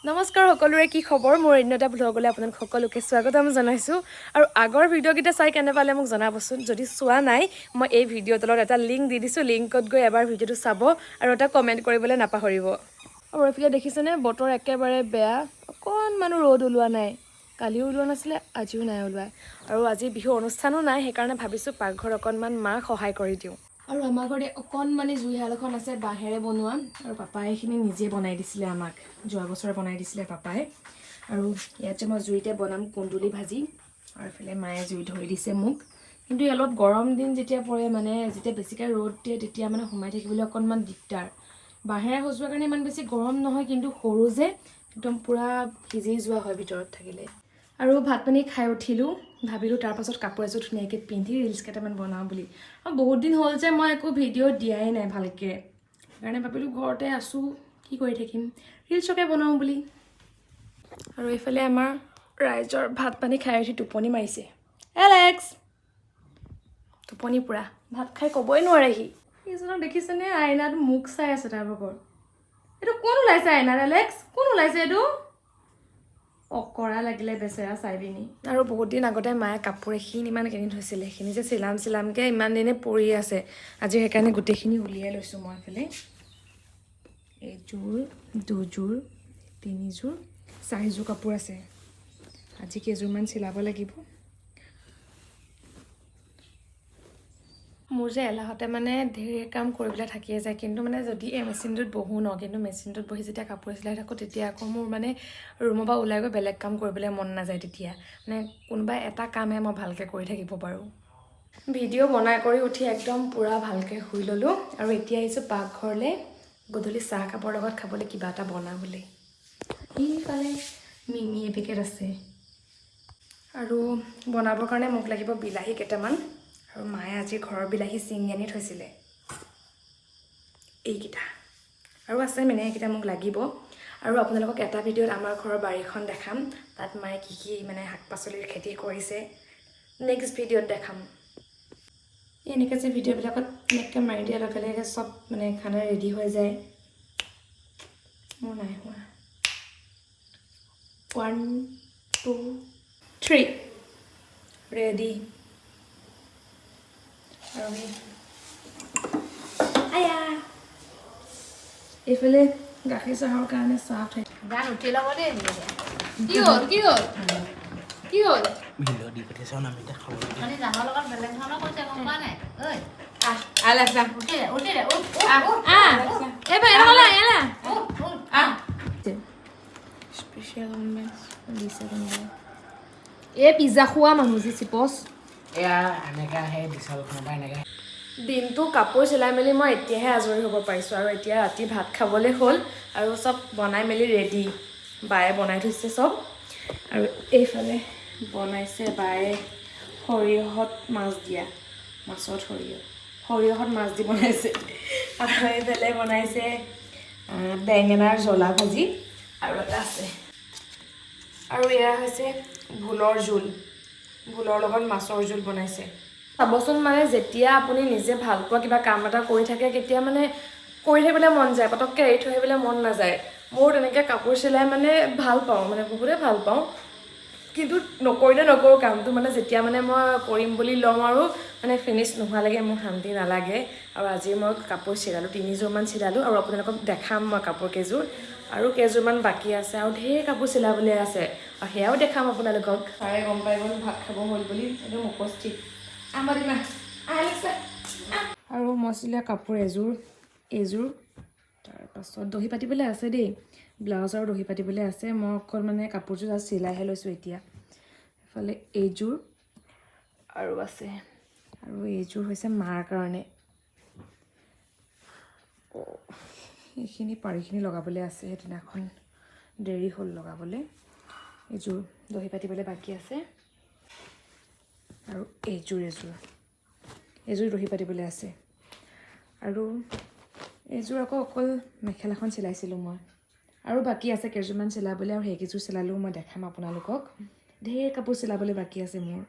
নমস্কাৰ সকলোৰে, কি খবৰ? মোৰ অন্য এটা ভ্লগলৈ আপোনালোক সকলোকে স্বাগতম জনাইছোঁ। আৰু আগৰ ভিডিঅ'কেইটা চাই কেনে পালে মোক জনাবচোন। যদি চোৱা নাই, মই এই ভিডিঅ' তলত এটা লিংক দি দিছোঁ। লিংকত গৈ এবাৰ ভিডিঅ'টো চাব আৰু এটা কমেণ্ট কৰিবলৈ নাপাহৰিব। আৰু এইফালে দেখিছেনে, বতৰ একেবাৰে বেয়া, অকণমানো ৰ'দ ওলোৱা নাই। কালিও ওলোৱা নাছিলে, আজিও নাই ওলোৱা। আৰু আজি বিহু অনুষ্ঠানো নাই, সেইকাৰণে ভাবিছোঁ পাকঘৰত অকণমান মাক সহায় কৰি দিওঁ। আৰু আমাৰ ঘৰতে অকণমানি জুইশাল এখন আছে বাঁহেৰে বনোৱা, আৰু পাপাই এইখিনি নিজে বনাই দিছিলে আমাক। যোৱা বছৰে বনাই দিছিলে পাপাই। আৰু ইয়াত যে মই জুইতে বনাম কুন্দুলি ভাজি। আৰু এইফালে মায়ে জুই ধৰি দিছে মোক। কিন্তু অলপ গৰম দিন যেতিয়া পৰে, মানে যেতিয়া বেছিকৈ ৰ'দ দিয়ে, তেতিয়া মানে সোমাই থাকিবলৈ অকণমান দিগদাৰ। বাঁহেৰে সজোৱাৰ কাৰণে ইমান বেছি গৰম নহয়, কিন্তু সৰু যে একদম পূৰা সিজি যোৱা হয় ভিতৰত থাকিলে। আৰু ভাত পানী খাই উঠিলোঁ। ভাবিলোঁ তাৰপাছত কাপোৰ এযোৰ ধুনীয়াকৈ পিন্ধি ৰিলচ কেইটামান বনাওঁ বুলি। আৰু বহুত দিন হ'ল যে মই একো ভিডিঅ' দিয়াই নাই ভালকৈ, সেইকাৰণে ভাবিলোঁ ঘৰতে আছোঁ, কি কৰি থাকিম, ৰিলচকে বনাওঁ বুলি। আৰু এইফালে আমাৰ ৰাইজৰ ভাত পানী খাই উঠি টোপনি মাৰিছে। এলেক্স টোপনি পূৰা, ভাত খাই ক'বই নোৱাৰে সি। এইজনক দেখিছেনে? আইনাত মুখ চাই আছে তাৰ ভাগৰ। এইটো কোন ওলাইছে আইনাত? এলেক্স, কোন ওলাইছে এইটো? অকৰা লাগিলে বেচেৰা চাই পিনি। আৰু বহুত দিন আগতে মায়ে কাপোৰ এখিনিমান কিনি থৈছিলে। সেইখিনি যে চিলাম চিলামকৈ ইমান দিনে পৰি আছে, আজি সেইকাৰণে গোটেইখিনি উলিয়াই লৈছোঁ মই। এইফালে এযোৰ, দুযোৰ, তিনিযোৰ, চাৰিযোৰ কাপোৰ আছে। আজি কেইযোৰমান চিলাব লাগিব। মোৰ যে এলাহতে মানে ধেৰ কাম কৰিবলৈ থাকিয়ে যায়। কিন্তু মানে যদি এই মেচিনটোত বহোঁ ন, কিন্তু মেচিনটোত বহি যেতিয়া কাপোৰ চিলাই থাকোঁ, তেতিয়া আকৌ মোৰ মানে ৰুমৰ পৰা ওলাই গৈ বেলেগ কাম কৰিবলৈ মন নাযায়। তেতিয়া মানে কোনোবা এটা কামহে মই ভালকৈ কৰি থাকিব পাৰোঁ। ভিডিঅ' বনাই কৰি উঠি একদম পূৰা ভালকৈ শুই ল'লোঁ। আৰু এতিয়া আহিছোঁ পাকঘৰলৈ, গধূলি চাহ কাপৰ লগত খাবলৈ কিবা এটা বনাবলৈ। এইফালে মিমি এপেকেট আছে। আৰু বনাবৰ কাৰণে মোক লাগিব বিলাহী কেইটামান। আৰু মায়ে আজি ঘৰৰ বিলাহী ছিঙি আনি থৈছিলে, এইকেইটা। আৰু আছে, মানে এইকেইটা মোক লাগিব। আৰু আপোনালোকক এটা ভিডিঅ'ত আমাৰ ঘৰৰ বাৰীখন দেখাম, তাত মায়ে কি কি মানে শাক পাচলিৰ খেতি কৰিছে, নেক্সট ভিডিঅ'ত দেখাম। এই এনেকৈ যে ভিডিঅ'বিলাকত এনেকৈ মাৰি দিয়াৰ লগে লগে চব মানে খানা ৰেডি হৈ যায়, মোৰ নাই হোৱা। 1, 2, 3, ৰেডি। আৰু এই আয়া, এইফালে গাখীৰ চাহৰ কাৰণে চাহ উঠাই গান উঠি ল'ব দেই। কি হ'ল, কি হ'ল, কি হ'ল? ভিডিঅ' দি পঠিয়াইছে, আমি এতিয়া খাব লাগে। মানে জানৰ লগত বেলেগ ধৰণৰ কৈছে, গম পোৱা নাই ঐ। আহ, আলেক্স, আহ। উঠি দে, উঠি দে, উঠ উঠ। আহ। উঠ। আহ, এইবাৰ এলা এলা। উঠ উঠ। আহ, স্পেচিয়েল দিছে কোনোবাই। এই পিজ্জা খোৱা মানুহ যে চিপছ। এয়া এনেকৈ আহে বিশালখনৰ পৰা এনেকৈ। দিনটো কাপোৰ চিলাই মেলি মই এতিয়াহে আজৰি হ'ব পাৰিছোঁ। আৰু এতিয়া ৰাতি ভাত খাবলৈ হ'ল আৰু চব বনাই মেলি ৰেডি। বায়ে বনাই থৈছে চব। আৰু এইফালে বনাইছে বায়ে সৰিয়হত মাছ দিয়া, মাছত সৰিয়হ, সৰিয়হত মাছ দি বনাইছে। আৰু এইফালে বনাইছে বেঙেনাৰ জ্বলা ভাজি। আৰু এটা আছে। আৰু এয়া হৈছে ভোলৰ জোল, ভোলৰ লগত মাছৰ জোল বনাইছে। চাবচোন, মানে যেতিয়া আপুনি নিজে ভাল পোৱা কিবা কাম এটা কৰি থাকে, কেতিয়া মানে কৰি থাকিবলৈ মন যায়, পটককৈ এৰি থৈ আহিবলৈ মন নাযায়। মোৰ তেনেকৈ কাপোৰ চিলাই মানে ভাল পাওঁ, মানে বহুতেই ভাল পাওঁ। কিন্তু নকৰিলে নকৰোঁ কামটো, মানে যেতিয়া মানে মই কৰিম বুলি লওঁ আৰু মানে ফিনিছ নোহোৱালৈকে মোৰ শান্তি নালাগে। আৰু আজি মই কাপোৰ চিলালোঁ, তিনিযোৰমান চিলালোঁ। আৰু আপোনালোকক দেখাম মই কাপোৰ কেইযোৰ। আৰু কেইযোৰমান বাকী আছে আৰু ঢেৰ কাপোৰ চিলাবলৈ আছে, আৰু সেয়াও দেখাম আপোনালোকক। ছাৰে গম পাই গ'ল ভাত খাব হ'ল বুলি, একদম উপস্থিত। আমাৰ আৰু মই চিলোৱা কাপোৰ এযোৰ, এইযোৰ। তাৰপাছত দহি পাতিবলৈ আছে দেই, ব্লাউজ আৰু দহি পাতিবলৈ আছে। মই অকল মানে কাপোৰযোৰ জাষ্ট চিলাইহে লৈছোঁ এতিয়া। এইফালে এইযোৰ আৰু আছে। আৰু এইযোৰ হৈছে মাৰ কাৰণে। অ', এইখিনি পাৰিখিনি লগাবলৈ আছে, সেইদিনাখন দেৰি হ'ল লগাবলৈ। এইযোৰ দহি পাতিবলৈ বাকী আছে। আৰু এইযোৰ, এইযোৰ দহি পাতিবলৈ আছে। আৰু এইযোৰ আকৌ অকল মেখেলাখন চিলাইছিলোঁ মই। আৰু বাকী আছে কেইযোৰমান চিলাবলৈ, আৰু সেইকেইযোৰ চিলালেও মই দেখাম আপোনালোকক। ঢেৰ কাপোৰ চিলাবলৈ বাকী আছে মোৰ।